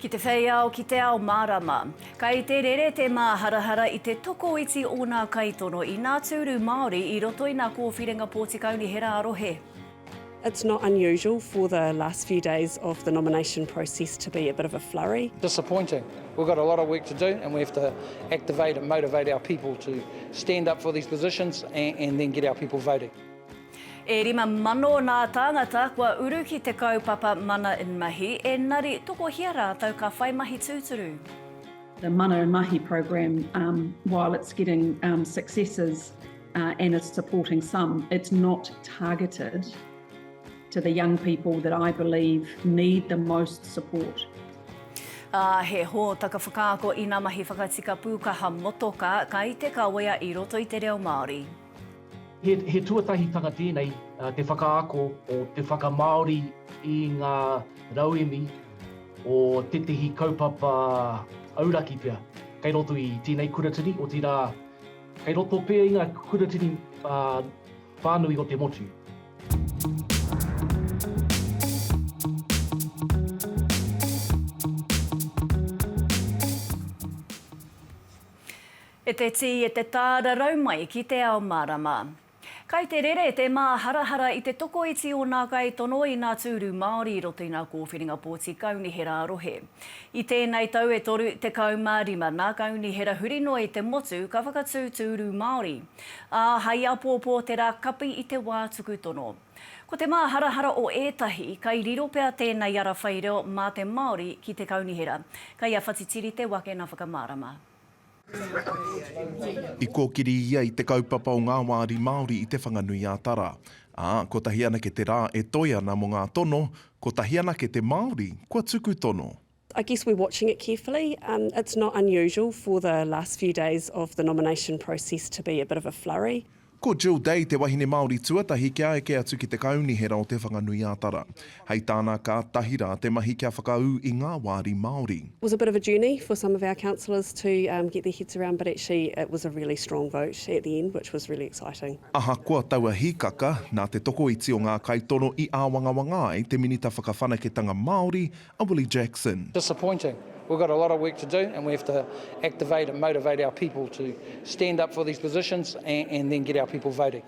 Ki te whei ao, ki te ao mārama. Kai te rere te māharahara i te tokoiti o nā kaitono i nā tūru Māori i roto i nā kōwhiringa pōti kaunihera ā-rohe. It's not unusual for the last few days of the nomination process to be a bit of a flurry. Disappointing. We've got a lot of work to do and we have to activate and motivate our people to stand up for these positions and, and then get our people voting. E 5,000 nā tāngata kua uru ki te kaupapa Mana in Mahi, engari tokohia rātou ka whai mahi tūturu. The Mana in Mahi programme, um, while it's getting um, successes uh, and is supporting some, it's not targeted to the young people that I believe need the most support. Ā, he hōtaka whakaako i ngā mahi whakatika pūkaha motoka kai te kawea i roto i te reo Māori. He tuatahitanga tēnei te whakaako o te whakamāori i ngā rauemi o tētehi kaupapa auraki pea kei roto i tēnei kuratini, otirā kei roto pea i ngā kuratini whānui o te motu. E te tī, e te tārarau mai ki te ao mārama. Kai te rere te māharahara i te tokoiti o nā kaitono i nā tūru Māori i roto i nā kōwhiringa pōti kaunihera ā-rohe. I tēnei tau e 35 nā kaunihera huri noa i te motu ka whakatū tūru Māori. Ā, hai apōpō te rā kapi i te wā tuku tono. Ko te māharahara o ētahi, kai riro pea tēnei ara whai reo mā te Māori ki te kaunihera. Kai a Whatitiri te wake nā whakamārama. I kōkiri ia i te kaupapa o ngā wāri Māori i Te Whanganui-a-Tara. Ā, kotahi anake te rā e toe ana mō ngā tono, kotahi anake te Māori kua tuku tono. I guess we're watching it carefully. Um, it's not unusual for the last few days of the nomination process to be a bit of a flurry. Ko Jill Day te wahine Māori tuatahi kia eke atu ki te Kaunihera o Te Whanganui-a-Tara. Hei tāna kātahi rā te mahi kia whakaū i ngā wāri Māori. It was a bit of a journey for some of our councillors to get their heads around but actually it was a really strong vote at the end which was really exciting. Ahakoa taua hīkaka, nā te tokoiti o ngā kaitono i āwangawanga ai te Minita Whakawhanaketanga Māori, a Willie Jackson. Disappointing. We've got a lot of work to do and we have to activate and motivate our people to stand up for these positions and, and then get our people voting.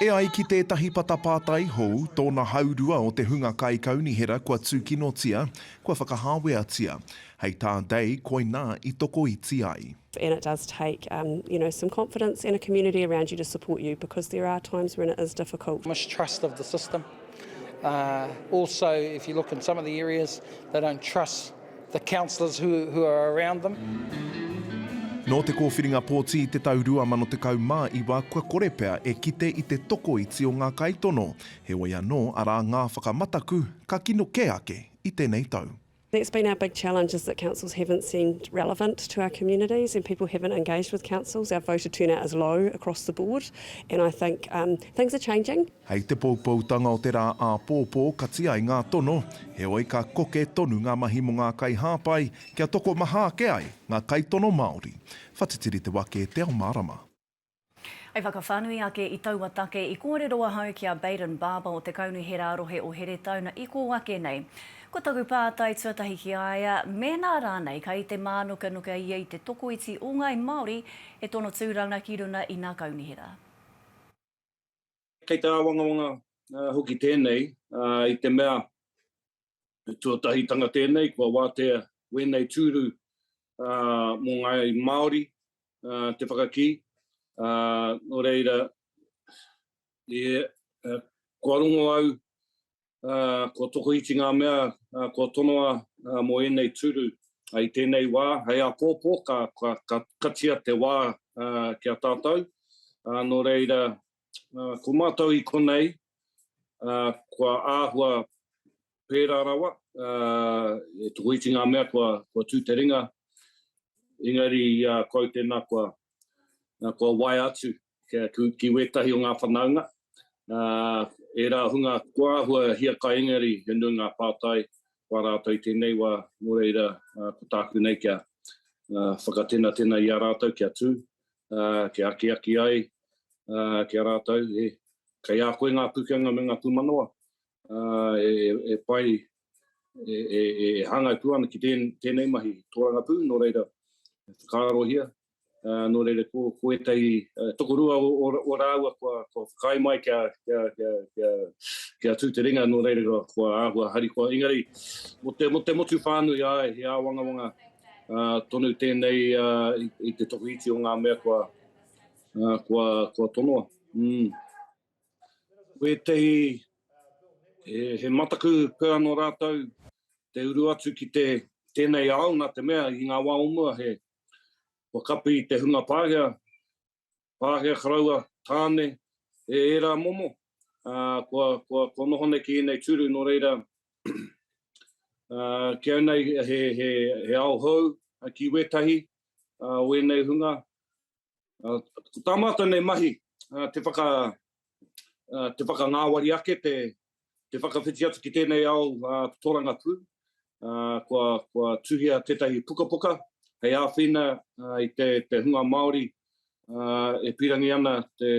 E ai ki tētahi patapātai hou, tōna haurua o te hunga kaikaunihera kua tūkinotia, kua whakahāweatia. Hei tā Day, koinā i tokoiti ai. And it does take, um, you know, some confidence and a community around you to support you because there are times when it is difficult. Mistrust of the system. Uh, also, if you look in some of the areas, they don't trust the councillors who, who are around them. Nō te kōwhiringa pōti i te tau 2019 kua kore pea e kite i te tokoiti o ngā kaitono, heoi anō arā ngā whakamataku ka kino kē ake i tēnei tau. That's been our big challenge is that councils haven't seemed relevant to our communities and people haven't engaged with councils. Our voter turnout is low across the board and I think um, things are changing. Hei te poupoutanga o te rā āpōpō kati ai ngā tono, heoi ka koke tonu ngā mahi mō ngā kaihāpai kia tokomaha ake ai ngā kaitono Māori. Whatitiri te wake, Te Ao Mārama. Hei whakawhānui ake i taua take, i kōrero ahau ki a Bayden Barber o te Kaunihera ā-Rohe o Heretauna i kō ake nei. Ko taku pātai tuatahi ki a ia, mēnā rānei kai te mānukanuka ia i te tokoiti o ngāi Māori e tono tūranga ki runa i nā kaunihera. Kei te āwangawanga hoki tēnei i te mea tuatahitanga tēnei kua wātea wēnei tūru mō ngāi Māori te whakakī. Nō reira, kua rongo au, kua tokoiti ngā mea kua tonoa mō ēnei tūru i tēnei wā, hei āpōpō ka katia te wā ki a tātou. Nō reira, ko mātou i konei, kua āhua pērā rawa, e tokoiti ngā mea kua, kua tū te ringa, engari i a kau tēnā kua, kua waea atu ki, ki wētahi o ngā whanaunga, ērā hunga kua āhua hiakai engari he nui ngā pātai wā rātou i tēnei wā, nō reira ko tāku nei kia whakatenatena i a rātou kia tū, kia akiaki ai ki a rātou, e, kei a koe ngā pukenga me ngā pūmanawa, e pai. e, e, e hāngai pū ana ki tēn, tēnei mahi tōrangapū, nō reira, whakaarohia, uh, nō reira ko, ko ētahi uh, tokorua o, o, o rāua kua, kua whakaae mai kia, kia, kia, kia, kia tū te ringa, nō reira kua, kua āhua harikoa. Engari, mō te, mō te motu whānui, āe, he āwangawanga uh, tonu tēnei uh, i, i te tokoiti o ngā mea kua, uh, kua, kua tonoa. Mm. Wētehi, he, he mataku pea nō rātou te uru atu ki te, tēnei ao, nā te mea i ngā wā o mua he, kua kapi te hunga Pākehā, Pākehā koroua, tāne, e ērā momo, ā, kua, kua, kua noho nei ki ēnei tūru, nō reira, ā, ki au nei he, he, he ao hou ki wētahi o ēnei hunga, Ko tā mātou nei mahi, te whaka, te whakangāwari ake, te, te whakawhiti atu ki tēnei ao tōrangapū. Kua, kua tuhia tētahi pukapuka hei āwhina i te, te hunga Māori e pīrangi ana te,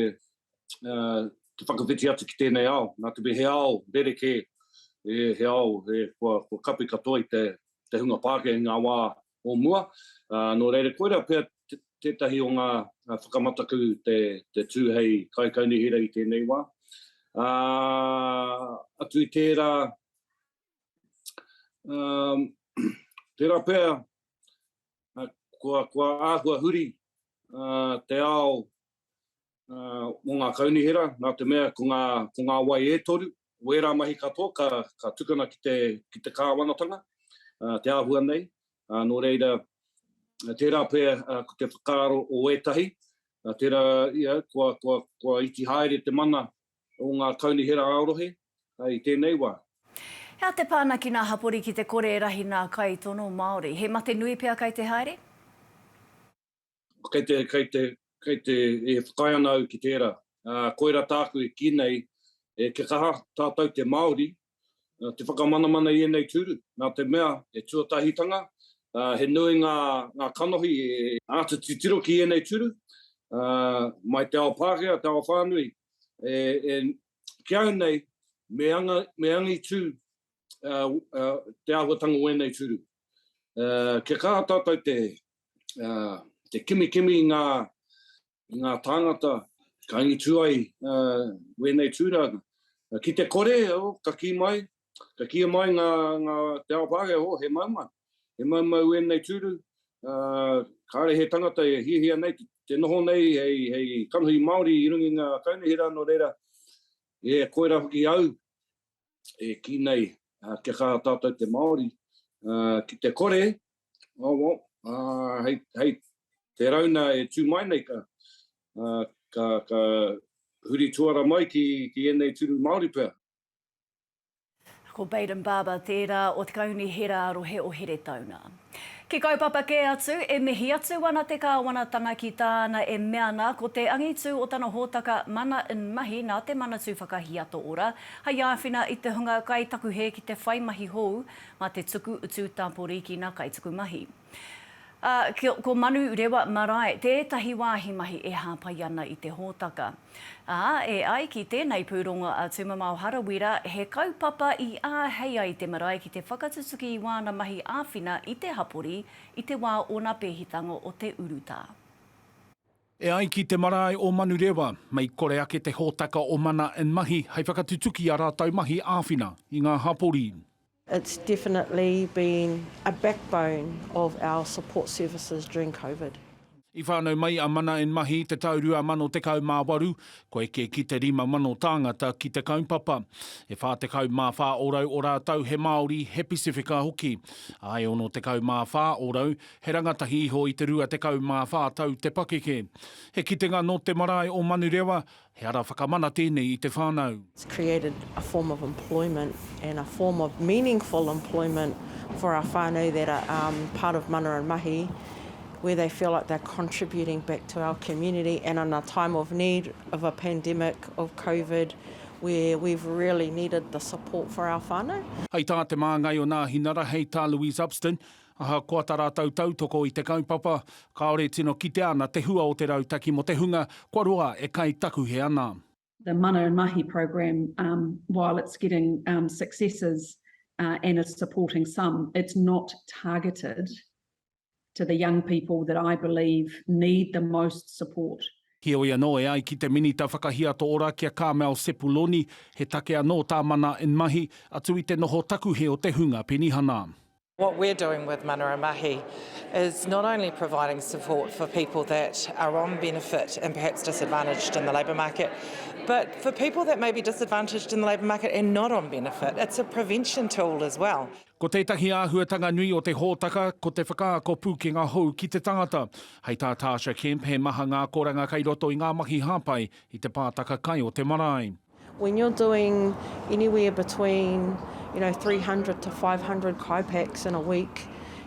te whakawhiti atu ki tēnei ao. Nā te mea he ao rerekē, he ao he, kua, kua kapi katoa i te, te hunga Pākehā i ngā wā o mua. Nō reira, koirā pea tētahi o ngā whakamataku te, te tū hei kaikaunihera i tēnei wā. Atu i tērā, um, tērā pea kua, kua āhua huri uh, te ao uh, o ngā kaunihera, nā te mea ko ngā, ko ngā wai e toru, wērā mahi katoa ka, ka tukuna ki te, ki te kāwanatanga, uh, te āhua nei. Uh, nō reira, tērā pea uh, ko te whakaaro o ētahi, uh, tērā ia, kua, kua, kua iti haere te mana o ngā kaunihera ā-rohe uh, i tēnei wā. He aha te pāna ki ngā hapori ki te kore e rahi ngā kaitono Māori? He mate nui pea kei te haere? Kei te, kei te, kei te, e whakaae ana au ki tērā. Ā, koirā tāku e kī nei, e kia kaha tātou te Māori, te whakamanamana i ēnei tūru, nā te mea, he tuatahitanga, ā, he nui ngā, ngā kanohi e āta titiro ki ēnei tūru, ā, mai te ao Pākehā, te ao whānui, e, e, ki au nei, me anga, me angitū, ā, ā, te āhuatanga o ēnei tūru. Ā, kia kaha tātou te, te kimikimi i ngā, i ngā tāngata ka angitu ai wēnei tūranga. Ki te kore, oh, ka kī mai, ka kīia mai ngā, ngā, te ao Pākehā, oh, he maumau. He maumau wēnei tūru, uh, kāre he tangata e hiahia nei te, te noho nei hei, hei kanohi Māori i runga i ngā kaunihera, nō reira, e koira hoki au e kī nei kia kaha tātou te Māori, uh, ki te kore, Oh, well, uh, hei, hei te rauna e tū mai nei ka, uh, ka, ka huri tuara mai ki, ki ēnei turu Māori pea. Ko Bayden Barber tērā o te Kaunihera Rohe o Heretauna. Ki kaupapa kē atu, e mihi atu ana te kāwanatanga ki tāna e mea ana ko te angitu o tana hōtaka Mana in Mahi nā te Manatū Whakahiato Ora hei āwhina i te hunga kaitakuhe ki te whai mahi hou mā te tuku utu tapori ki ngā kaituku mahi. Ā, ko Manu Rewa Marae tētahi wāhi mahi e hāpai ana i te hōtaka. Ā, e ai ki tēnei pūrongo a Tumamao Harawira, he kaupapa i āhei ai te marae ki te whakatutuki i wāna mahi āwhina i te hapori i te wā o nā pēhitanga o te urutā. E ai ki te marae o Manurewa, mei kore ake te hōtaka o Mana and Mahi hei whakatutuki ā rātou mahi āwhina i ngā hapori. It's definitely been a backbone of our support services during Covid. I whānau mai a Mana and Mahi i te tau 2018, kua eke ki te 5,000 tāngata ki te kaupapa. E 44 ōrau o rātou he Māori, he Pasifika hoki. Ā, e 64 ōrau he rangatahi iho i te 24 tau te pakeke. He kitenga nō te marae o Manurewa, He ara whakamana tēnei i te whānau. It's created a form of employment and a form of meaningful employment for our whānau that are um, part of Mana and Mahi, where they feel like they're contributing back to our community and in a time of need of a pandemic, of COVID, where we've really needed the support for our whānau. Hei tā te māngai o Nāhinara, hei tā Louise Upston, Ahakoa tā rātou tautoko i te kaupapa, kāore tino kitea ana te hua o te rautaki mō te hunga kua roa e kai takuhe ana. The Mana and Mahi programme, um, while it's getting um, successes. uh, and is supporting some, it's not targeted to the young people that I believe need the most support. Heoi anō, e ai ki te Minita Whakahiato Ora ki a Carmel Sepuloni, he take anō tā Mana in Mahi, atu i te noho takuhe o te hunga penihana. What we're doing with Mana and Mahi is not only providing support for people that are on benefit and perhaps disadvantaged in the labour market, but for people that may be disadvantaged in the labour market and not on benefit, it's a prevention tool as well. Ko tētahi āhuatanga nui o te hōtaka, ko te whakaako pūkenga hou ki te tangata. Hei tā Tasha Kemp, he maha ngā akoranga kei roto i ngā mahi hāpai i te pātaka kai o te marae. When you're doing anywhere between, you know, 300 to 500 kai packs in a week,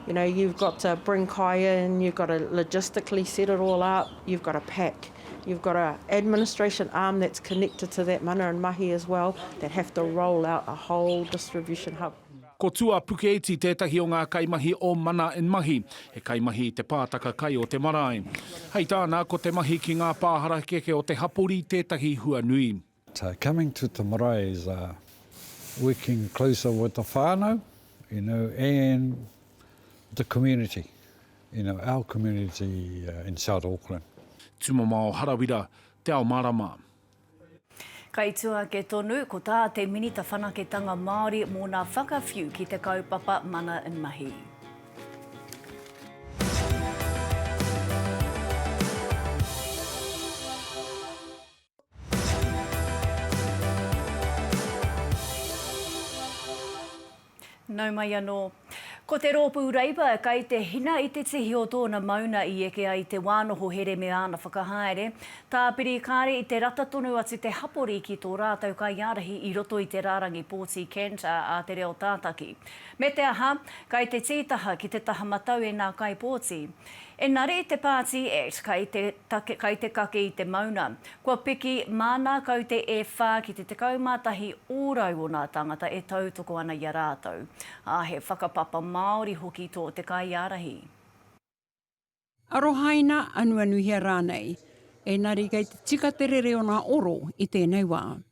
you know, you've got to bring kai in, you've got to logistically set it all up, you've got to pack, you've got a administration arm that's connected to that mana and mahi as well that have to roll out a whole distribution hub. Ko Tua Pukeiti tētahi o ngā kaimahi o Mana and Mahi, he kaimahi i te pātaka kai o te marae. Hei tāna, ko te mahi ki ngā pā harakeke o te hapori tētahi hua nui. Coming to te marae is working closer with the whānau, you know, and the community, you know, our community in South Auckland. Tumamao Harawira, Te Ao Marama. Kai tua ake tonu, ko tā te Minita Whanaketanga Māori mō nā whakawhiu ki te kaupapa Mana in Mahi. Nau mai anō. Ko te rōpū Reipa kai te hina i te tihi o tōna mauna i eke ai te wā noho here me āna whakahaere, tāpiri kāre i te rata tonu atu te hapori ki tō rātou kaiārahi i roto i te rārangi pōti Canter a Te Reo Tātaki. Me te aha, kai te tītaha ki te taha matau e nā kaipōti. Engari te Pāti Act kai te take, kai te kake i te mauna. Kua piki mā nā kaute e whā ki te 11 ōrau o nā tāngata e tautoko ana i a rātou. Ā, he whakapapa Māori hoki tō te kaiārahi. Arohaina, anuanuhia rānei, engari kei te tika te rere o ngā oro i tēnei wā.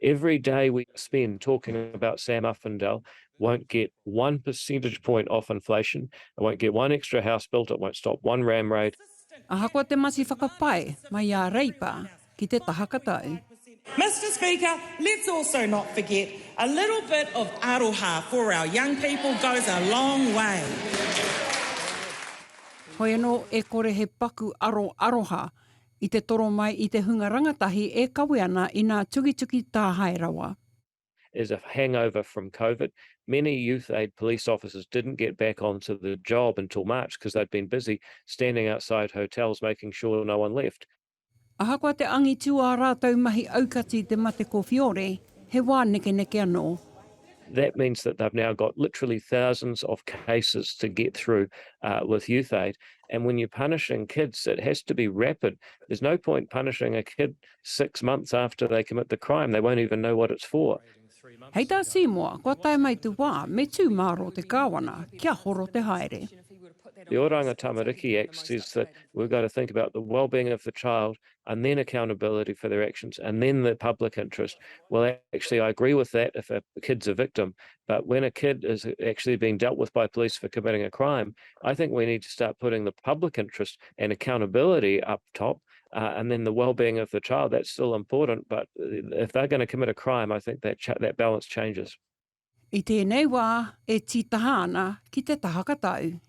Every day we spend talking about Sam Uffindell won't get one percentage point off inflation, it won't get one extra house built, it won't stop one ram raid. Ahakoa te mati whakapae mai a Reipa ki te taha katau. Mister Speaker, let's also not forget a little bit of aroha for our young people goes a long way. Hoi anō e kore he paku aro aroha i te toro mai i te hunga rangatahi e kawe ana i nā tukituki tāhae rawa. Is a hangover from Covid. Many youth aid police officers didn't get back onto the job until March because they'd been busy standing outside hotels making sure no one left. Ahakoa te angitu ā rātou mahi aukati i te mate kowhiore, he wā nekeneke anō. That means that they've now got literally thousands of cases to get through uh, with youth aid. And when you're punishing kids, it has to be rapid. There's no point punishing a kid six months after they commit the crime. They won't even know what it's for. Hei tā Seymour, kua tae mai te wā me tū mārō te kāwana kia horo te haere. The Oranga Tamariki Act says that we've got to think about the well-being of the child and then accountability for their actions and then the public interest. Well, actually, I agree with that if a kid's a victim, but when a kid is actually being dealt with by police for committing a crime, I think we need to start putting the public interest and accountability up top uh, and then the well-being of the child. That's still important, but if they're going to commit a crime, I think that, that balance changes. I tēnei wā e tītaha ana ki te taha katau.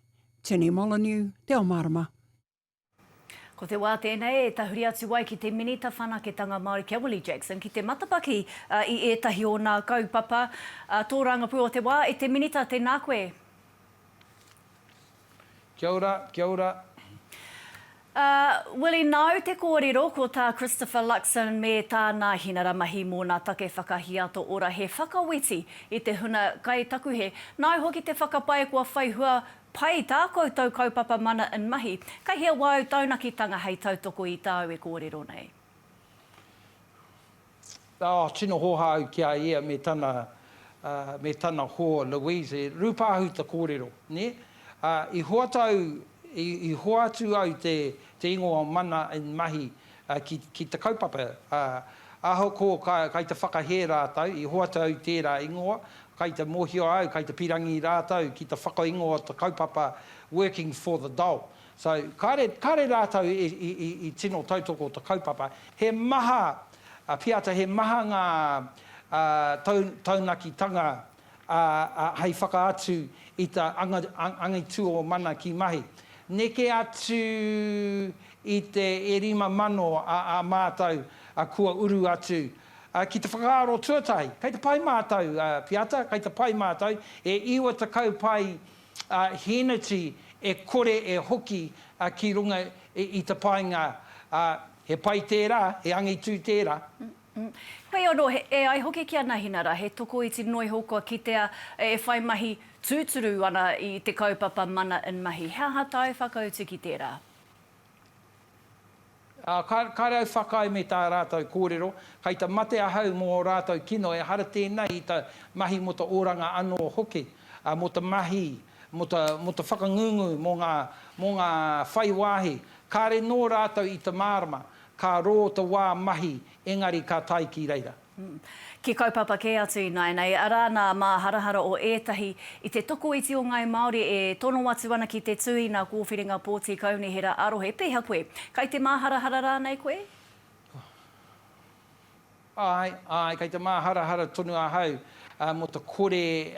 Tini Molyneux, Te Ao Mārama. Ko te wā tēnei e tahuri atu ai ki te Minita Whanaketanga Māori kia Willie Jackson ki te matapaki i ētahi o nā kaupapa tōrangapū o te wā. E te Minita, tēnā koe. Kia ora, kia ora. Uh, Willie, nāu te kōrero ko tā Christopher Luxon me tā Nāhinara mahi mō nā take whakahiato ora he whakaweti i te huna kaitakuhe. Nāu hoki te whakapae kua whai hua Pai tā koutou kaupapa mana in mahi. Kei hea wāu taunakitanga hei tautoko i tāu e kōrero nei? Oh, tino hōhā au ki a ia me tana, me tana hoa Louise. Rūpāhu te kōrero, nē? I hoatu au, i, i hoatu au te, te ingoa o Mana in Mahi ki, ki te kaupapa. Ahakoa ka, kai te whakahē rātou, i hoatu au tērā ingoa, kai te mōhio au, kai te pirangi rātou ki te whakaingoa o te kaupapa Working for the Dole. So, kāre, kāre rātou i, i, i, i tino tautoko te kaupapa. He maha, a Piata, he maha ngā, ā, tau, taunakitanga, ā, ā, hei whakaatu i te anga, angitu o Mana ki Mahi. Neke atu i te e 5,000 a, a mātou, a, kua uru atu, ā, ki te whakaaro tuatahi. Kei te pai mātou, a, Piata, kei te pai mātou, e 90 pai a Hēneti e kore e hoki ki runga i te painga, ā, he pai tērā, he angitu tērā. Hoi anō, e ai hoki ki a Nahinara, he tokoiti noa iho kua kitea e whai mahi tūturu ana i te kaupapa Mana in Mahi. He aha tāu whakautu ki tērā? Ā, kāre au whakaae me tā rātou kōrero, kai te mate ahau mō ō rātou kino, ehara tēnei i te mahi mō te oranga anō hoki, ā, mō te mahi, mō te, mō te whakangungu, mō ngā, mō ngā whai wāhi. Kāre nō rātou i te mārama, ka rō te wā mahi, engari ka tae ki reira. Ki kaupapa kē atu ināianei, arā nā māharahara o ētahi i te tokoiti o Ngāi Māori e tono atu ana ki te tū i nā kōwhiringa pōti kaunihera ā-rohe. Pēhea koe? Kai te māharahara rānei koe? Āe, āe, kei te māharahara tonu ahau mō te kore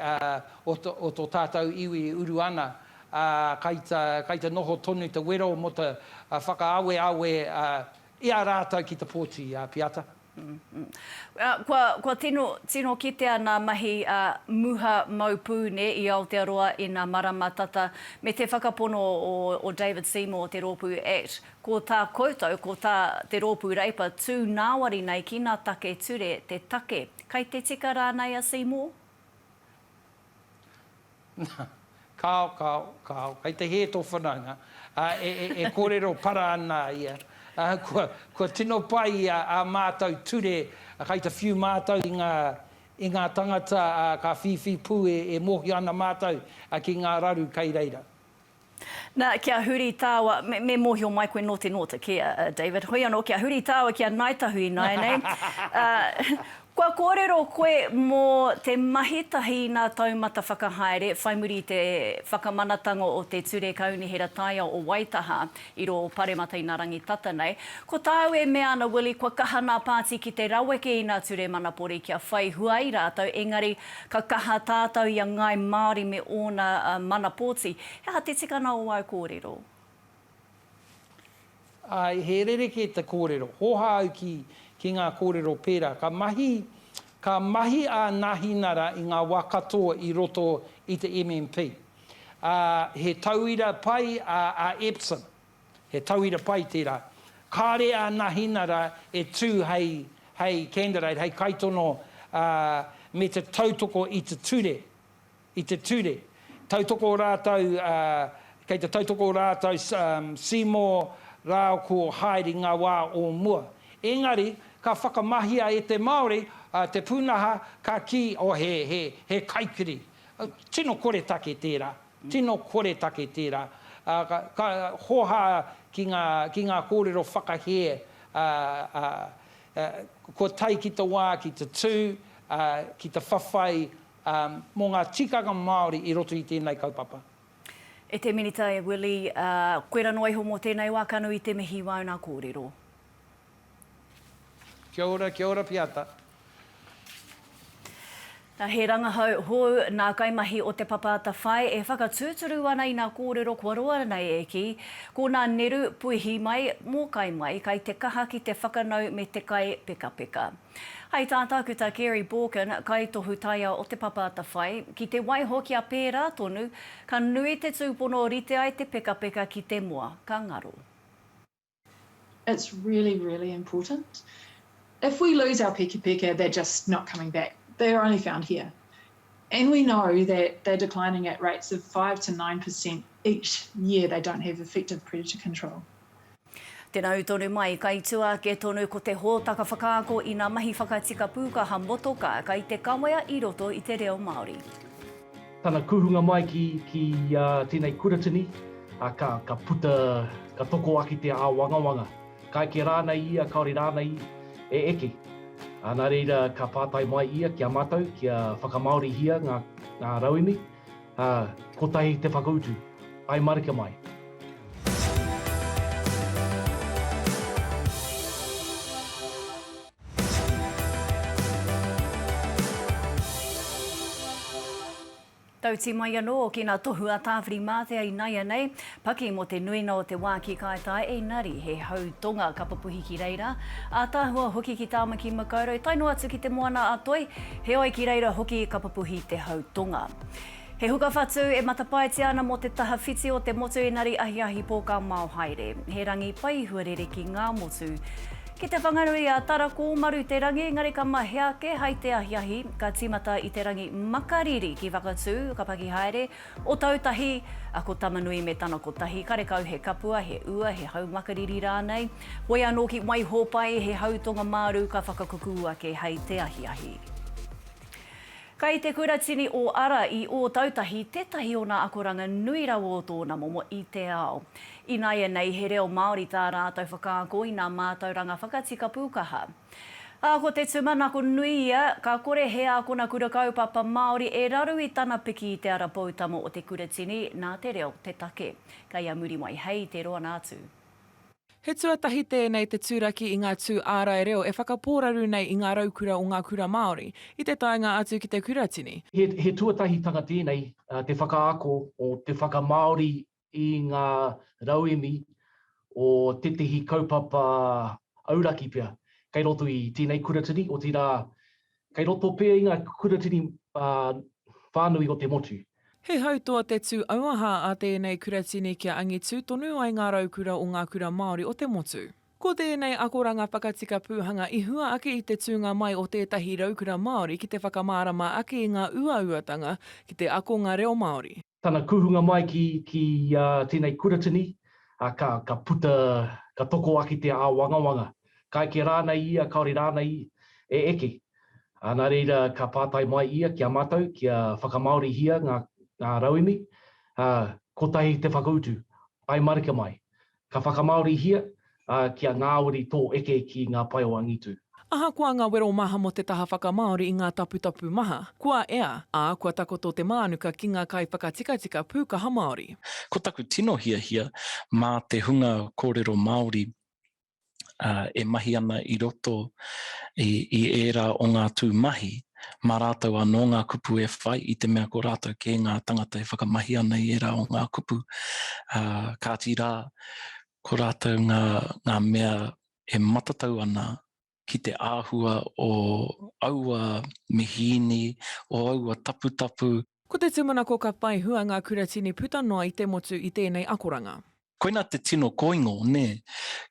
o tō tātou iwi e uru ana, ā, kai te, kai te noho tonu te wero mō te whakaaweawe i a rātou ki te pōti, Piata. Kua, kua tino, tino kitea nā mahi a Muha mau pū, nē, i Aotearoa i nā marama tata, me te whakapono o, o David Seymour o te rōpū act, ko tā koutou, ko tā te rōpū Reipa tū nāwari nei ki nā take ture te take. Kai te tika rānei a Seymour? Nā, kāo, kāo, kāo, kei te hē tō whanaunga, ā, e, e, e kōrero para ana ia, ā, kua, kua tino pai ā, ā mātou ture, ā, kei te whiu mātou i ngā, i ngā tangata, ā, ka whīwhī pū e, e mōhio ana mātou, ā, ki ngā raru kei reira. Nā, kia huri tāua, me, me mōhio mai koe nō te nōta kē, a David. Hoi anō, kia huri tāua ki a Ngāi Tahu ināianei. Ā, kua kōrero koe mō te mahi tahi i ngā taumata whakahaere whai muri i te whakamanatanga o te Ture Kaunihera Taiao o Waitaha i rō Paremata i nā rangi tata nei. Ko tāu e mea ana, Willie, kua kaha nā pāti ki te raweke i nā ture manapori kia whai hua ai rātou, engari Ka kaha tātou i a Ngāi Māori me ōna mana pōti. He aha te tikanga o āu kōrero? Āe, he rerekē te kōrero. Hōhā au ki, ki ngā kōrero pērā. Ka mahi, ka mahi a Nahinara i ngā wā katoa i roto i te MMP. Ā, he tauira pai a, a Epson. He tauira pai tērā. Kāre a Nahinara e tū hei, hei candidate, hei kaitono, ā, me te tautoko i te ture, i te ture. Tautoko rātou, ā, kei te tautoko rātou, Seymour rāo ko Hyde i ngā wā o mua. Engari, ka whakamahia e te Māori, ā, te pūnaha, ka kī, oh, he, he, he kaikiri. Tino koretake tērā. Tino koretake tērā. Ā, ka, ka hōhā ki ngā, ki ngā kōrero whakahē, ā, ā, ā, kua tae ki te wā ki te tū, ā, ki te whawhai, ā, mō ngā tikanga Māori i roto i tēnei kaupapa. E te Minita e Willie, ā, koira noa iho mō tēnei wā, ka nui te mihi wāu nā kōrero. Kia ora, kia ora Piata. Na, he rangahau hou nā kaimahi o Te Papa Atawhai e whakatūturu ana i nā kōrero kua roa nei e kī, ko nā neru puihi mai, mōkai mai, kai te kaha ki te whakanau me te kai pekapeka. Hai tā Tākuta Kerry Borkin, kaitohu taiao o Te Papa Atawhai, ki te waiho kia pērā tonu, ka nui te tūpono rite ai te pekapeka ki te moa, ka ngaro. It's really, really important. If we lose our pekapeka, they're just not coming back. They're only found here. And we know that they're declining at rates of 5 to 9% each year they don't have effective predator control. Te rau tonu mai, kai tua ake tonu ko te hōtaka whakaako i ngā mahi whakatika pūkaha motoka kai te kawea i roto i te reo Māori. Tana kuhunga mai ki, ki uh, tēnei kuratini, uh, ka, ka puta, ka toko ake te āwangawanga. Ka eke rānei ia, kāore rānei e eke. Ā, nā reira ka pātai mai ia ki a mātou kia whakamāorihia ngā, ngā rauemi, ā, kotahi te whakautu, āe marika mai. Tauti mai anō ki ngā tohu a Tāwhirimātea inaianei, paki mō te nuinga o te wā ki Kaitaia engari he hau tonga ka pupuhi ki reira, ātaahua hoki ki Tāmaki Makaurau tae noa atu ki Te Moana-a-Toi, heoi ki reira hoki ka pupuhi te hau tonga. He huka whatu e matapaetia ana mō te taha whiti o te motu engari ahiahi pō ka mao haere. He rangi pai huarere ki Ngāmotu. Ki Te Whanganui a Tara kōmaru te rangi engari ka mahea ake hai te ahiahi, ka tīmata i te rangi makariri ki Whakatū, ka paki haere, Otautahi, a ko Tamanui me tana kotahi, karekau he kapua, he ua, he hau makariri rānei. Hoi anō ki Waihōpai, he hau tonga māru ka whakakukū ake hei te ahiahi. Kai te Kuratini o Ara i Ōtautahi tētahi o nā akoranga nui rawa o tōna momo i te ao. Ināianei he reo Māori tā rātou whakaako i nā mātauranga whakatika pūkaha. Ā, ko te tūmanako nui ia, ka kore he ākona kura kaupapa Māori e raru i tana piki i te ara poutama o te Kuratini nā te reo te take. Kei a Muriwai Hei te roana atu. He tuatahi tēnei te turaki i ngā tū ārai reo e whakapōraru nei i ngā raukura o ngā kura Māori, i te taenga atu ki te Kuratini. He tuatahitanga tēnei te whakaako o te whakamāori i ngā rauemi o tētehi kaupapa auraki pea kei roto i tēnei Kuratini, otirā Kei roto pea i ngā kuratini whānui o te motu. He hautoa te tū auaha a tēnei kuratini kia angitū tonu ai ngā raukura o ngā kura Māori o te motu. Ko tēnei akoranga whakatika pūhanga i hua ake i te tūnga mai o tētahi raukura Māori ki te whakamārama ake i ngā uauatanga ki te ako ngā reo Māori. Tana kuhunga mai ki ki tēnei kuratini, ka ka puta, ka toko ake te āwangawanga. Ka eke rānei ia, kāore rānei e eke. Ā, nā reira ka pātai mai ia ki a mātou kia whakamāorihia ngā ngā rauemi, ā, kotahi te whakautu, āe marika mai. Ka whakamāorihia, ā, kia ngāwari tō eke ki ngā pae o angitu. Ahakoa ngā wero maha mō te taha whakamāori i ngā taputapu maha, kua ea, ā, kua takoto te mānuka ki ngā kaiwhakatikatika pūkaha Māori. Ko taku tino hiahia mā te hunga kōrero Māori e mahi ana i roto i ērā o ngā tū mahi, mā rātou anō ngā kupu e whai i te mea ko rātou kē ngā tangata e whakamahi ana i ērā o ngā kupu. Kāti rā, ko rātou ngā, ngā mea e matatau ana ki te āhua o aua mihīni, o aua taputapu. Ko te tūmanako ka whai hua ngā kuratini puta noa i te motu i tēnei akoranga. Koina te tino koingo, nē,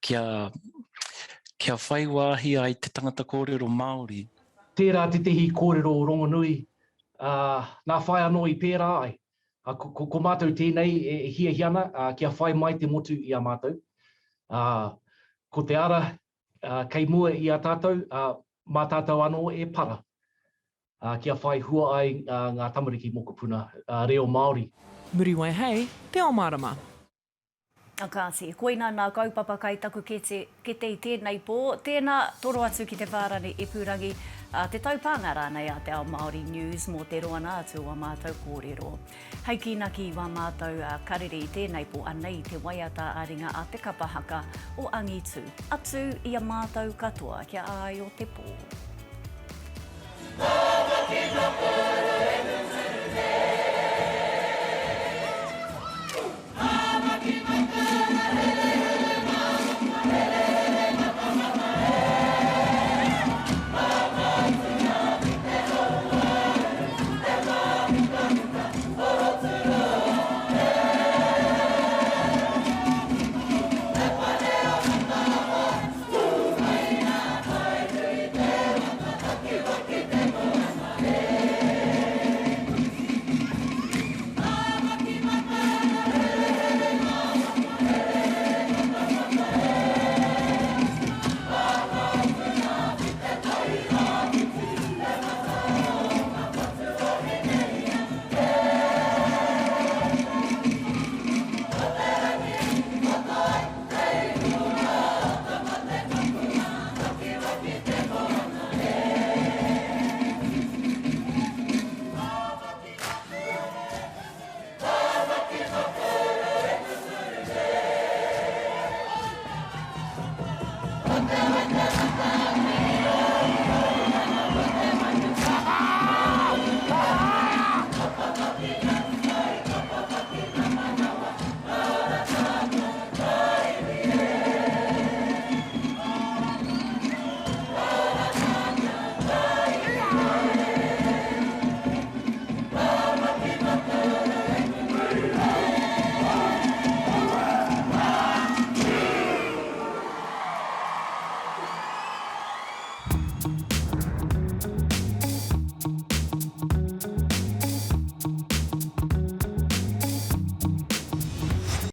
kia, kia whai wāhi ai te tangata kōrero Māori. Tērā tētehi kōrero rongonui, ā, nā whai anō i pērā ai. Ā, ko, ko, ko mātou tēnei e hiahia ana, ā, kia whai mai te motu i a mātou. Ā, ko te ara, ā, kei mua i a tātou, ā, mā tātou anō e para. Ā, kia whai hua ai ngā tamariki mokopuna reo Māori. Muriwai Hei, Te Ao Mārama. A kāti, koina nā kaupapa kai taku kete, kete i tēnei pō, tēnā, toro atu ki te whārani ipurangi, a te taupānga rānei a Te Ao Māori News mō te roana atu o a mātou kōrero. Hei kīnaki i wā mātou karere i tēnei pō, anei te waiata ā-ringa a te kapa haka o Angitu. Atu i a mātou katoa, kia āio te pō.